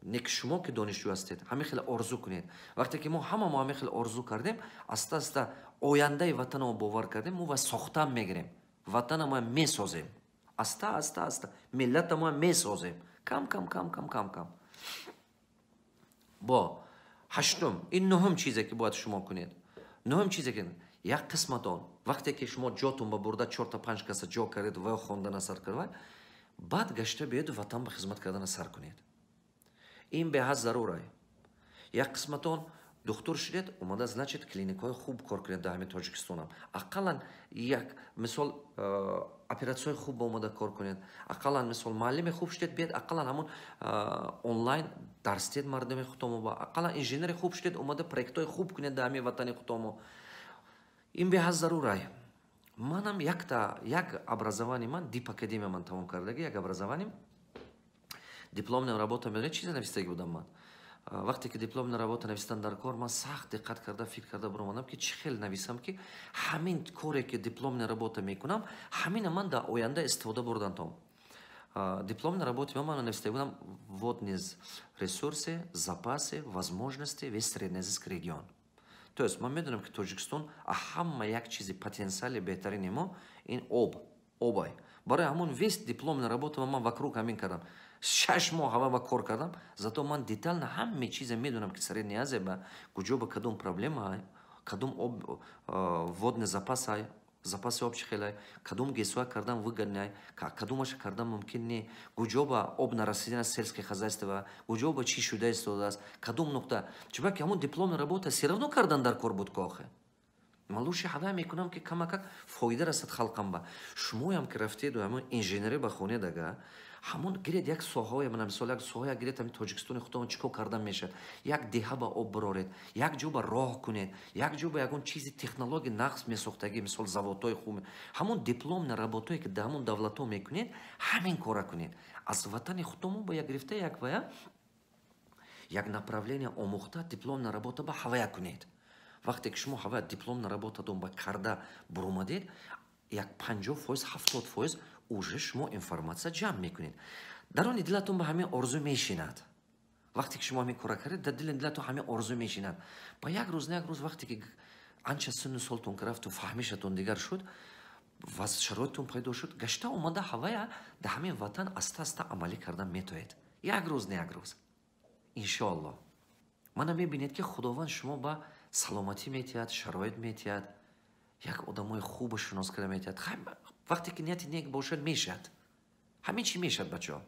Не ки шумо, ки донишҷӯ ҳастед, ҳамин хел орзу кунед. Вақте ки мо ҳама мо ҳамин хел орзу кардем, аста аста ояндаи ватанамо бовар кардем, мо ва сохтан мегирем, ватанамо месозем, аста аста аста миллатамо месозем, кам кам, кам кам, кам кам. Бо ҳаштум, ин нуҳум чизе, ки бояд шумо кунед. Нуҳум чизе, ки як қисматон, вақте ки шумо ҷотон ба бурда, чорта панҷ каса ҷо кардед ва ё хондана сар кард, баъд гашта биёеду ватан ба хизмат кардана сар кунед. Ин беҳад зарурай. Як қисматон духтур шудед, омада, значит, клиникаҳои хуб кор кунед дар ҳамин Тоҷикистонам. Ақаллан як мисол оператсияҳои хуб омада кор кунед. Ақаллан, мисол, муаллими хуб шудед, биед, ақаллан ҳамон онлайн дарс диҳед мардуми худомо. Ақаллан инженери хуб шудед, омада проектҳои хуб кунед дар ҳамин ватани худомо. Ин беҳад зарурай. Манам якта як образование, ман дип академия ман тамом кардаги, як образование, дипломная работа, медонед, чизе навистагӣ будам ман? Вақте ки дипломная работа навистан дар кор, ман сахт диққат карда, фикр карда баромадам, ки чӣ хел нависам, ки ҳамин коре, ки дипломная работа мекунам, ҳамина ман дар оянда истифода бурдан том. Дипломная работа ман нависта будам: «Водные ресурсы, запасы, возможности, весь Среднеазийский регион». То есть ман медонам, ки Тоҷикистон ҳама як чизи потенсиали беҳтарини мо ин об, обай. Барои ҳамон весь дипломная работа ман вокруг ҳамин кардам. 6 моҳ ҳава ба кор кардам. Зато ман детально ҳаме чизе медонам, ки Средняя Азия ба куҷо ба кадом проблема, кадом об, водный запас ай, запаси об чӣ хелай, кадом ГЭСҳоя кардан выгодный, кадомаша кардан мумкин не, куҷо ба об нарасидана сельское хозяйство, куҷо ба чӣ шуда истодааст, кадом нуқта. Чунки ҳамон дипломная работа всё равно кардан дар кор буд ко охе. Ман лучше ҳава мекунам, ки камакак фоида расад халқам ба. Шумоям, ки рафтеду ҳамон инженерӣ ба хонед, ага ҳамон гиред як соҳаое, мана мисол, як соҳая гиред, ҳамин Тоҷикистони худтон чӣ кор кардан мешавад, як деҳа ба об бироред, як ҷо ба роҳ кунед, як ҷо ба ягон чизи технология нақс месохтагӣ, мисол, заводҳои хуб. Ҳамон дипломная работое, ки дар ҳамон давлатҳо мекунед, ҳамин кора кунед аз ватани худтон ба як гирифта, як вая як направление омӯхта, дипломная работа ба ҳавая кунед. Вақте ки шумо ҳавая дипломная работатон ба карда буромадед, як 50%, 70% Уже шумо информация ҷамъ мекунед, даруни дилатон ба ҳамин орзу мешинад. Вақте ки шумо ҳамин кора кардед, дар дили дилатон ҳамин орзу мешинад. Ба як рӯз, на як рӯз, вақте ки анча синну солтон ки рафту, фаҳмишатон дигар шуд ва шароитон пайдо шуд, гашта омада, ҳавая дар ҳамин ватан аста аста амалӣ кардан метоед. Як рӯз, на як рӯз, иншоалло. Мана мебинед, ки Худованд шумо ба саломатӣ метиҳад, шароит метиҳад, як одамои хубу шинос карда метиҳад. Вақте ки нияти нек бошад, мешавад, ҳамин чӣ мешавад, бачаҳо.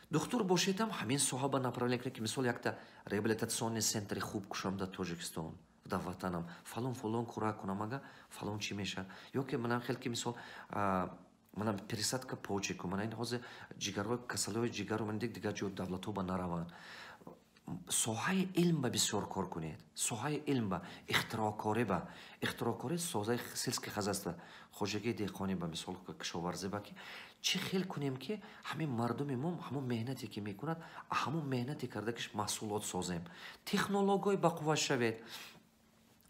Духтур бошедам, ҳамин соҳа ба направление кунед, ки мисол якта реабилитационный центри хуб кушам дар Тоҷикистон, дар ватанам, фалон фалон кора кунам, ага фалон чӣ мешавад. Ё ки манам хел ки мисол манам пересадка почек, мана ин ҳозир ҷигарҳои, касалиҳои ҷигару ман дигар ҷо давлатҳо ба нараванд. Соҳаи илм ба бисёр кор кунед, соҳаи илм ба, ихтироъкорӣ ба, ихтироъкорӣ, соҳаи сельское хозяйство, хоҷагии деҳқонӣ ба, мисол кишоварзӣ ба, ки чӣ хел кунем, ки ҳамин мардуми мо ҳамон меҳнате ки мекунад, ҳамон меҳнате кардагиш маҳсулот созем, технологияи бақувват шавед,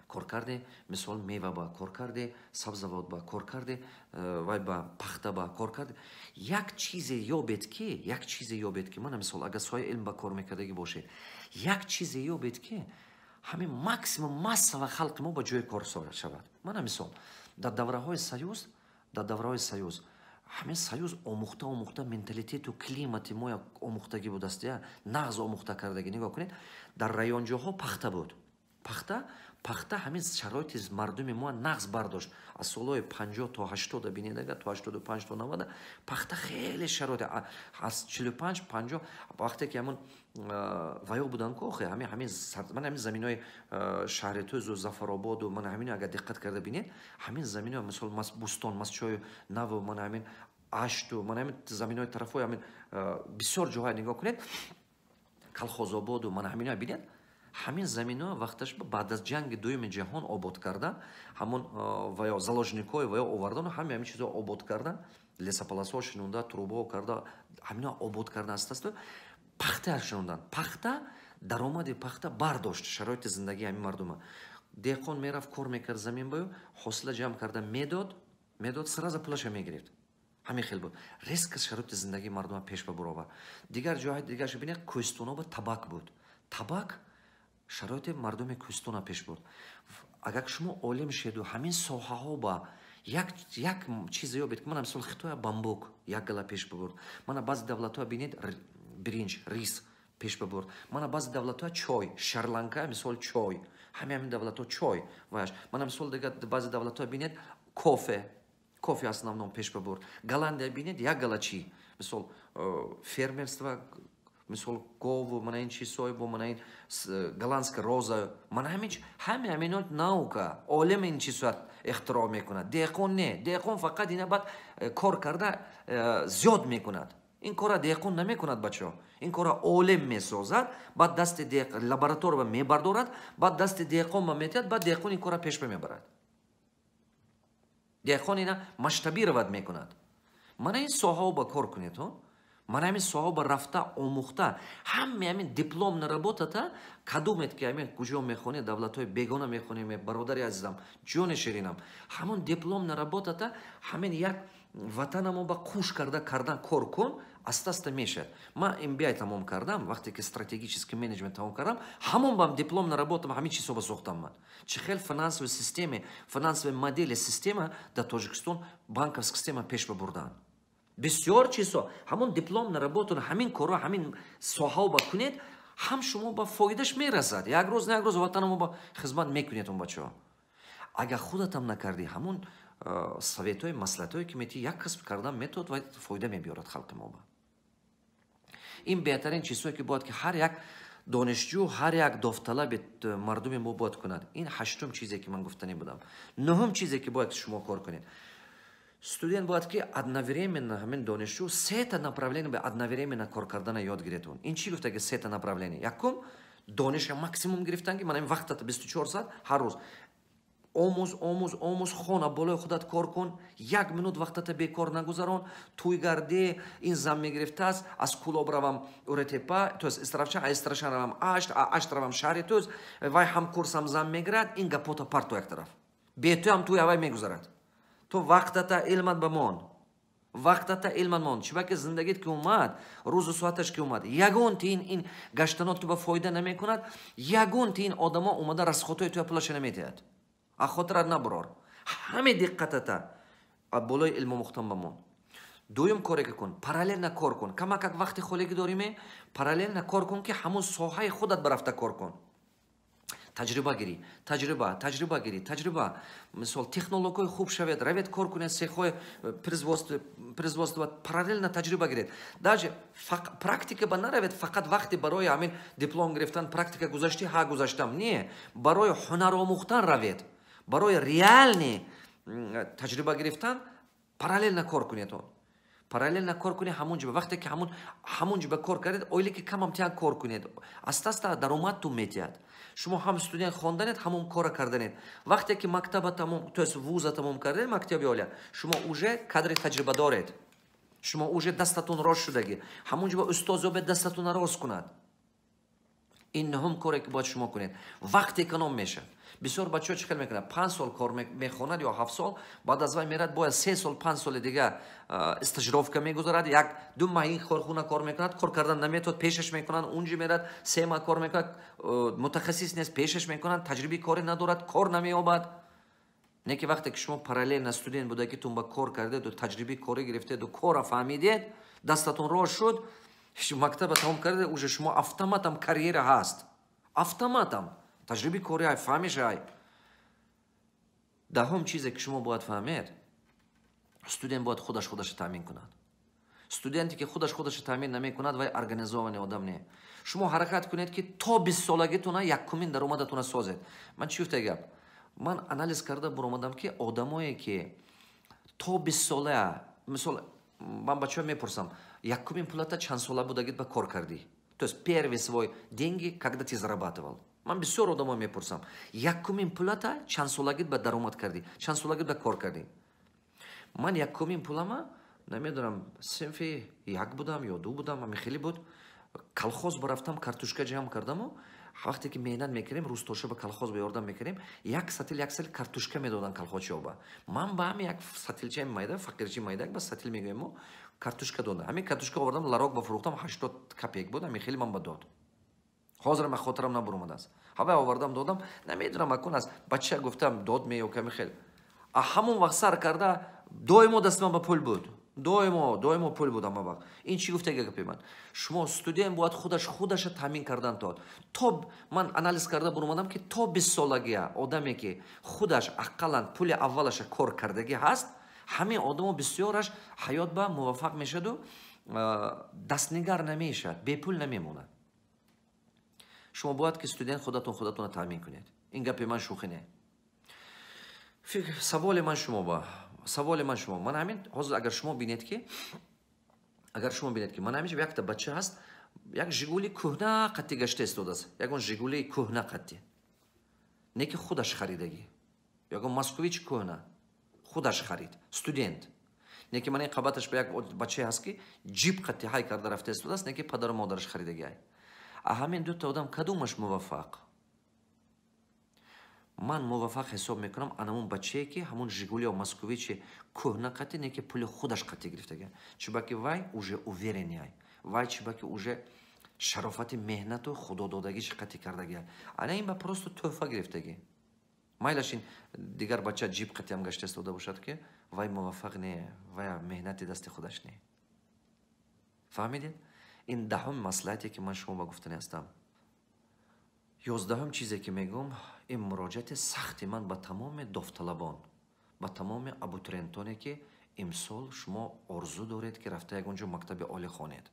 коркарди мисол мева ба, коркарди сабзавот ба, коркарди вай ба, пахта ба, коркарди як чизе ёбед ки, як чизе ёбед ки, мана мисол, агар соҳаи илм ба кор мекардагӣ бошед, як чизе ёбед, ки ҳамин максимум массава халқи мо ба ҷои кор шавад. Мана мисол, дар давраҳои союз ҳамин союз омӯхта омӯхта менталитету климати мо омӯхтагӣ будаст, я нағз омӯхта кардагӣ. Нигоҳ кунед, дар районҷоҳо пахта буд, пахта, пахта. Ҳамин шароити мардуми мо нағз бардошт. Аз солҳои 50 то 80 бинед, агар то 85, то 90 пахта хеле шароит, аз 45, 50, вақте ки ҳамон ваё буданд ку охе, ҳамин ман ҳамин заминои шаҳри Тӯзу, Зафарободу, ман ҳамин агар диққат карда бинед, ҳамин замино, мисол Бӯстон, Мастчою Наву, ман ҳамин Ашту, ман ҳамин заминои тарафҳои ҳамин бисёр ҷоҳое нигоҳ кунед, Калхозободу, ман ҳамино бинед, ҳамин замино вақташ баъд аз ҷанги Дуюми ҷаҳон обод карда, ҳамон ва ё заложникҳое ва ё овардану ҳами ҳамин чизо обод карда, лесополосаҳо шинонда, трубаҳо карда, ҳамино обод карда, аста аста пахта шинондан. Пахта, даромади пахта бардошт шароити зиндагии ҳамин мардума. Деҳқон мерафт, кор мекард замин баю, ҳосила ҷамъ карда медод, медод, сразу пулаша мегирифт. Ҳамин хел буд. Резко шароити зиндагии мардума пеш ба буровард. Дигар ҷоҳои дигарша бинед, кӯҳистоно ба табак буд, табак шароити мардуми кӯҳистона пеш бурд. Агар шумо олим шеду, ҳамин соҳаҳо ба як чизе ёбед, ки мана мисол Хитоя бамбук як гала пеш бибурд, мана баъзе давлатҳоя бинед, биринҷ, рис пеш бибурд, мана баъзе давлатҳоя чой, Шри-Ланка мисол чой, ҳамин давлатҳо чой ваш, мана мисол дигар баъзе давлатҳоя бинед, кофе, кофе основном пеш бибурд. Голландия бинед, як гала чӣ, мисол фермерство, мисол гову, мана ин чизҳое бо, мана ин голландская роза, мана ҳамин, ҳами ҳамино наука, олим ин чизҳоя ихтироъ мекунад, деҳқон не. Деҳқон фақат ина баъд кор карда зиёд мекунад. Ин кора деҳқон намекунад, бачаҳо, ин кора олим месозад, баъд дасти лаборатория мебардорад, баъд дасти деҳқон ба метиҳад, баъд деҳқон ин кора пеш мебарад. Деҳқон ина масштабировать мекунад. Мана ин соҳаҳо ба кор кунед. Мана ҳамин соҳаҳо ба рафта омӯхта, ҳами ҳамин дипломная работата кадумед, ки ҳамин куҷо мехонед, давлатҳои бегона мехонем, бародари азизам, ҷони ширинам, ҳамон дипломная работата ҳамин як ватанамо ба кӯш карда кардан кор кун, аста аста мешавад. Ман MBA тамом кардам, вақте ки стратегический менеджмент тамом кардам, ҳамон бам дипломная работам ҳамин чизҳо ба сохтам. Ман чӣ хел финансовый системе, финансовый модели система дар Тоҷикистон, банковская система пеш бабурдан, бисёр чизҳо. Ҳамон дипломная работа, ҳамин корро ҳамин соҳао ба кунед, ҳам шумо ба фоидаш мерасад. Як рӯз на як рӯз ватанамо ба хизмат мекунед он, бачаҳо. Агар худатам накардӣ, ҳамон советҳои, маслиҳатҳое ки метиҳӣ, як касб кардан метод ва фоида мебиёрад халқи мо ба. Ин беҳтарин чизҳое, ки бояд ки ҳар як донишҷӯ, ҳар як довталаби мардуми мо бояд кунад. Ин ҳаштум чизе, ки ман гуфтанӣ будам. Нуҳум чизе, ки бояд шумо кор кунед: студент бояд ки одновременно, ҳамин донишҷӯ, сета направление ба одновременно кор кардана ёд гиред. Ин чӣ гуфта ки сета направление? Якум, дониша максимум гирифтан, ки ман ин вақтата 24 соат ҳар рӯз омӯз, омӯз, омӯз, хона, болои худат кор кун, як минут вақтата бекор нагузарон. Тӯй гардӣ, ин зан мегирифтааст, аз Кулоб равам Уретепа, то есть Истаравшан, а Истаравшан равам Ашт, а Ашт равам шаҳри Тӯз, вай ҳамкурсам зан мегирад. Ин гапота парто як тараф, бетӯям тӯй авай мегузарад. Ту вақтата илмат бамон. Вақтата илмат мон. Чиба ки зиндагит ки омад, рӯзу соаташ ки омад, ягон тиин ин гаштанот ту ба фоида намекунад, ягон тиин одамо омада расходҳои туя пулаша наметиҳад. А хотират набурор. Ҳаме диққатата болои илм омӯхтан ба мон. Дуюм коре ки кун, параллельно кор кун. Камакак вақти холигӣ дориме, параллельно кор кун, ки ҳамун соҳаи худат барафта кор кун. Таҷриба гирӣ, таҷриба, таҷриба гирӣ, таҷриба. Мисол, технологҳои хуб шавед, равед кор кунед, цехҳои производство, параллельно таҷриба гиред. Даже практика ба наравед, фақат вақти барои ҳамин диплом гирифтан практика гузаштӣ, ҳа гузаштам. Не, барои ҳунар омӯхтан равед. Барои реальный таҷриба гирифтан параллельно кор кунед он. Параллельно кор кунед ҳамон ҷо. Вақте ки ҳамон ҷо ба кор кардед, ойлики камам тиҳан кор кунед. Аста-аста даромадтун метиҳад. Шумо ҳам студент хонданед, ҳамон кора карданед. Вақте ки мактаба тамом, то есть вуза тамом кардед, мактаби олия, шумо уже кадри таҷриба доред. Шумо уже дастатон рост шудагӣ. Ҳамон ҷо ба устоз ёбед, дастатонро рост кунад. Ин нуҳум коре ки бояд шумо кунед. Вақт эконом мешавад. Бисёр бачаҳо чӣ хел мекунад? 5 сол кор мехонад ё 7 сол, баъд аз вай мерад, бояд 3 сол, 5 соли дига стажировка мегузарад, 1-2 маҳ ин корхона кор мекунад, кор кардан наметавонад, пешаш мекунанд, унҷи мерад, 3 маҳ кор мекунад, мутахассис нест, пешаш мекунанд, таҷрибаи корӣ надорад, кор намеёбад. Не ки вақте ки шумо параллельно студент буда, ки тун ба кор кардеду, таҷрибаи корӣ гирифтеду, кора фаҳмидед, дастатон рост шуд, мактаба тамом кардед, уже шумо автоматом карьера ҳаст. Автоматом. Таҷрибаи корӣ ай, фаҳмиш ай. Даҳум чизе ки шумо бояд фаҳмед, студент бояд худаш худаша таъмин кунад. Студенте ки худаш худаша таъмин намекунад, вай организованный одам не. Шумо ҳаракат кунед, ки то 20 солагитона якумин даромадатона созед. Ман чӣ гуфта гап? Ман анализ карда буромадам, ки одамое ки то 20 сола, мисол, ман бачаҳо мепурсам, якумин пулата чанд сола будагит ба кор кардӣ? То есть первый свой деньги, когда ты зарабатывал? Ман бисёр одамо мепурсам, якумин пулата чанд солагит ба даромад кардӣ, чанд солагит ба кор кардӣ? Ман якумин пулама намедонам, синфи 1 будам ё 2 будам, ҳами хеле буд. Колхоз барафтам, картошка ҷамъ кардаму, вақте ки меҳнат мекардем, рӯзтоша ба колхоз ба ёрдам мекардем, як сатил, як сатил картошка медоданд колхозчиҳо. Ман ба ҳами як сатилчаи майда, фақирчи майда, ба сатил мегӯем мо, картошка додам. Ҳамин картошка овардам, ларок ба фурӯхтам, 80 копеек буд, ҳами хеле ман ба дод. Ҳозир ман хотирам набуромадааст. Ҳавай овардам, додам, намедонам акун аз бача гуфтам, дод ме ё ками хел. А ҳамон вақт сар карда доимо дасти ман ба пул буд. Доимо, доимо пул буд ҳама вақт. Ин чӣ гуфтага гапи ман? Шумо студент бояд худаш худаша таъмин кардан тод. То ман анализ карда буромадам, ки то 20 солагия одаме ки худаш ақаллан пули аввалаша кор кардагӣ ҳаст, ҳамин одамо бисёраш ҳаёт ба муваффақ мешаду дастнигар намешавад, бепул намемонад. Шумо бояд ки студент худатон худатонро таъмин кунед. Ин гапи ман шӯхӣ не. Саволи ман шумо ба, саволи ман шумо. Ман ҳамин ҳозир агар шумо бинед ки, ман ҳамин якта бача ҳаст, як Жигули кӯҳна қатти гашта истодааст. Ягон Жигули кӯҳна қатти. Не ки худаш харидагӣ. Ягон Москвич кӯҳна. Худаш харид. Студент. Не ки ман ин қабаташ ба як бачае ҳаст, ки ҷип қатти ҳай карда рафта истодааст, не ки падару модараш харидагӣ ай. А ҳамин дута одам кадомаш муваффақ? Ман муваффақ ҳисоб мекунам анамун бачае, ки ҳамун Жигули ё Москвичи кӯҳна қатӣ, не ки пули худаш қатӣ гирифтага. Чубаки вай уже уверенный ай. Вай чубаки уже шарофати меҳнату худододагиш қатӣ кардагӣ. Ана ин ба просто тӯҳфа гирифтагӣ. Майлаш ин дигар бача ҷип қатиам гашта истода бошад, ки вай муваффақ не, вай меҳнати дасти худаш не. Фаҳмидед? Ин даҳум маслиҳате ки ман шумо ба гуфтани ҳастам. 11-ум чизе ки мегӯм, ин муроҷиати сахти ман ба тамоми довталабон, ба тамоми абутуриентоне ки имсол шумо орзу доред, ки рафта ягон ҷо мактаби олӣ хонед.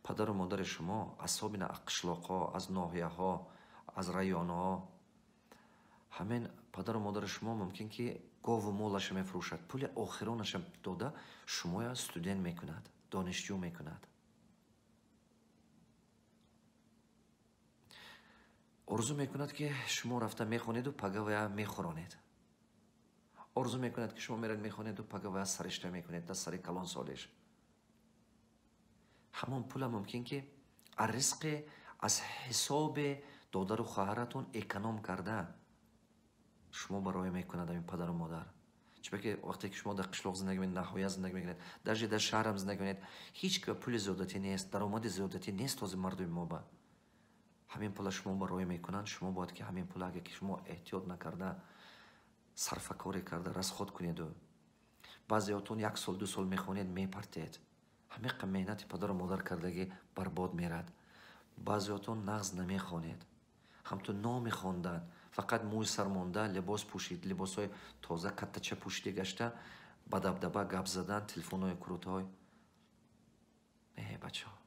Падару модари шумо, особенно аз қишлоқҳо, аз ноҳияҳо, аз районҳо, ҳамин падару модари шумо мумкин ки гову молаша мефурӯшад, пули охиронаша дода шумоя студент мекунад, донишҷӯ мекунад. Орзу мекунад, ки шумо рафта мехонеду пагавая мехӯронед. Орзу мекунад, ки шумо меред мехонеду пагавая саришта мекунед дар сари калон солиш. Ҳамон пула мумкин ки аз ризқи, аз ҳисоби додару хоҳаратон эконом карда шумо барои мекунад ҳамин падару модар. Чунки вақте ки шумо дар қишлоқ зиндагӣ мекунед, наҳоя зиндагӣ мекунед, даже дар шаҳрам зиндагӣ мекунед, ҳеҷ ки пули зиёдатӣ нест, даромади зиёдатӣ нест. Ҳозир мардуми мо ба ҳамин пула шумо ба роҳӣ мекунанд. Шумо бояд ки ҳамин пула, агар ки шумо эҳтиёт накарда, сарфакорӣ карда расход кунеду, баъзеотон як сол, 2 сол мехонед, мепартед, ҳамиқа меҳнати падару модар кардагӣ барбод мерад. Баъзеотон нағз намехонед, ҳамту номи хондан, фақат мӯи сар монда, либос пӯшид, либосҳои тоза каттача пӯшида гашта, ба дабдаба гап задан, телефонҳои крутой. Не, бачаҳо,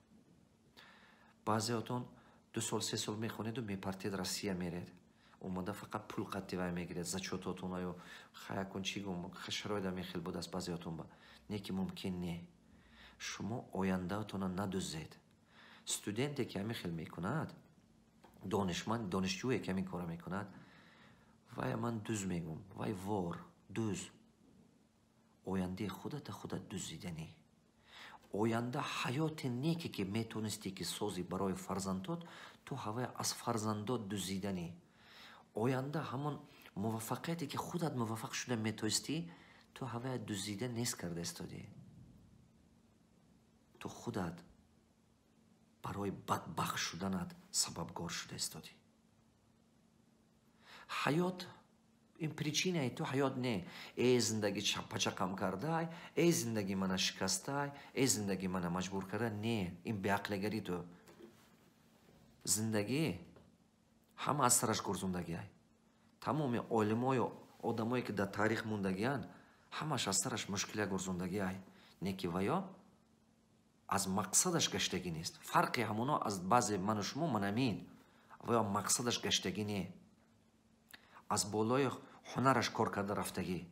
баъзеотон 2 сол, 3 сол мехонеду мепартед, Россия меред, омада фақат пул қатти вай мегиред, зачёт отонаю хаякун чӣ гум, шароит ҳамин хел будааст баъзеотон ба. Не ки мумкин не, шумо ояндаатона надузед. Студенте ки ҳамин хел мекунад, донишманд, донишҷӯе ки ҳамин корро мекунад, вай, ман дуз мегӯм, вай вор, дуз. Ояндаи худата худат дузиданӣ. Оянда, ҳаёти неке ки метонистӣ ки созӣ барои фарзандот, ту ҳавай аз фарзандот дузиданӣ. Оянда, ҳамон муваффақияте ки худат муваффақ шуда метоистӣ, ту ҳавая дузида нест карда истодӣ. Ту худат барои бадбахт шуданат сабабгор шуда истодӣ. Ҳаёт ин причина и ту ҳаёт не. Э, зиндагӣ пачақам кардай, э, зиндагӣ мана шикастай, э, зиндагӣ мана маҷбур карда. Не, ин беақлигарӣ. Ту зиндагӣ ҳама аз сараш гурзондагиай. Тамоми олимою одамое ки дар таърих мондагианд, ҳамаш аз сараш мушкилия гурзондагиай. Не ки ваё аз мақсадаш гаштагӣ нест. Фарқи ҳамоно аз баъзе ману шумо манамин: ваё мақсадаш гаштагӣ не, аз болои ҳунараш кор карда рафтагӣ.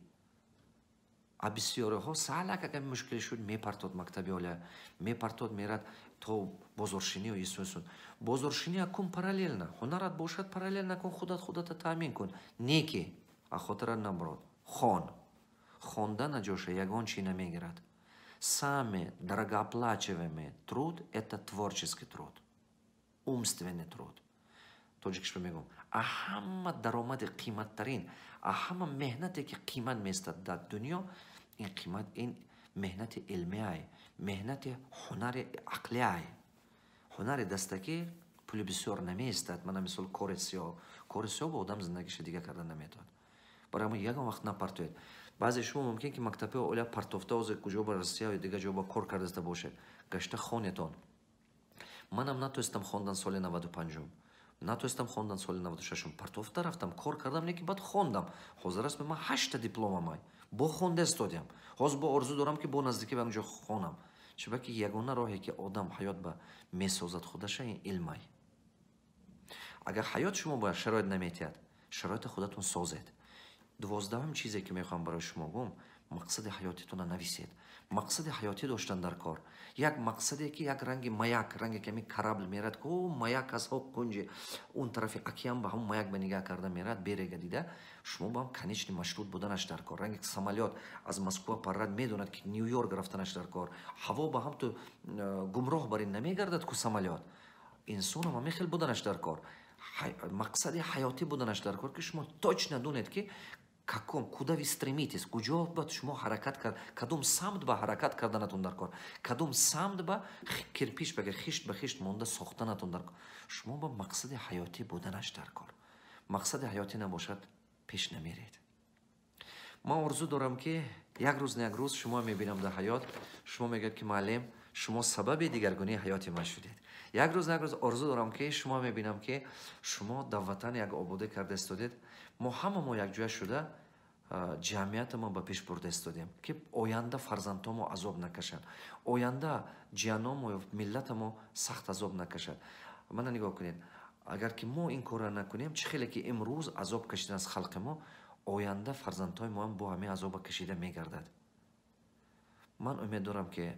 А бисёриҳо саалак агар мушкиле шуд, мепартод мактаби олия, мепартод, мерад то бозоршинию исусун. Бозоршиния кун параллельно, ҳунарат бошад, параллельно кун, худат худата таъмин кун. Не ки а хотира наброд, хон. Хондана ҷоша ягон чи намегирад. Самый дорогооплачиваемый труд — это творческий труд, умственный труд. Тоҷикишба мегӯм: а ҳама даромади қиматтарин, а ҳама меҳнате ки қимат меистад дар дунё, ин қимат, ин меҳнати илмиай, меҳнати ҳунари ақлиай. Ҳунари дастакӣ пули бисёр намеистад. Мана мисол, кори сиёҳ. Кори сиёҳ бо одам зиндагиша дига карда наметавонад. Барои ҳамон ягон вақт напартоед. Баъзе шумо мумкин ки мактабҳои олия партофта, ҳозир куҷо ба Россия ё дигар ҷо ба кор кардаста бошед. Гашта хонетон. Манам натонистам хондан соли 95-ум, натонистам хондан соли 96-ум, партофта рафтам, кор кардам, лекин баъд хондам. Ҳозир аст ман ҳашта дипломамай, бо хонда истодиам. Ҳозир бо орзу дорам ки бо наздикӣ ба ҷо хонам. Чунки ягона роҳе ки одам ҳаёт ба месозад худаша, ин илмай. Агар ҳаёт шумо бояд шароит наметиҳад, шароити худатон созед. 12-ум чизе ки мехоҳам барои шумо гӯм: мақсади ҳаётитонро нависед. Мақсади ҳаётӣ доштан дар кор, як мақсаде ки як ранги маяк, ранге ки ҳамин корабль мерад ку, маяк аз ҳо кунҷи он тарафи океан ба ҳамон маяк ба нигаҳ карда мерад, берега дида. Шумо ба ҳам конечный маршрут буданаш дар кор. Ранги самолёт аз Москва паррад, медонад ки Нью Йорк рафтанаш дар кор. Ҳаво ба ҳам ту гумроҳ бар ин намегардад ку самолёт. Инсонам ҳамин хел буданаш дар кор, мақсади ҳаётӣ буданаш дар кор, ки шумо точно донед ки каком, куда вы стремитесь, куҷо ба шумо ҳаракат кард, кадом самт ба ҳаракат карданатон дар кор, кадом самт ба кирпич ба хишт ба хишт монда сохтанатон дар кор. Шумо ба мақсади ҳаётӣ буданаш дар кор. Мақсади ҳаётӣ набошад, пеш намеред. Ман орзу дорам, ки як рӯз на як рӯз шумо мебинам дар ҳаёт. Шумо мегӯяд ки муаллим, шумо сабаби дигаргунии ҳаёти ман шудед. Як рӯз на як рӯз орзу дорам, ки шумо мебинам, ки шумо дар ватан як ободӣ карда истодед. Мо ҳама мо якҷоя шуда ҷамъиятамо ба пеш бурда истодем, ки оянда фарзандҳомо азоб накашанд, оянда ҷианомо, миллатамо сахт азоб накашад. Мана нигоҳ кунед, агар ки мо ин корро накунем, чӣ хеле ки имрӯз азоб кашидан аз халқи мо, оянда фарзандҳои моам бо ҳамин азоба кашида мегардад. Ман умед дорам, ки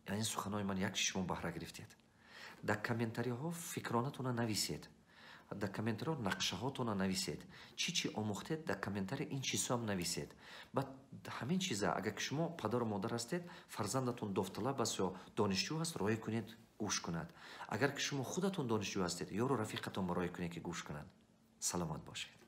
ин суханҳои ман як чи шумо баҳра гирифтед. Дар комментариҳо фикронатонро нависед, дар комментариҳо нақшаҳотонро нависед, чӣ чӣ омӯхтед, дар комментарий ин чизҳоам нависед. Баъд ҳамин чиза, агар ки шумо падару модар ҳастед, фарзандатон довталаб аст ё донишҷӯ ҳаст, роҳӣ кунед гӯш кунад. Агар ки шумо худатон донишҷӯ ҳастед, ёру рафиқатон ба роҳӣ кунед, ки гӯш кунанд. Саломат бошед.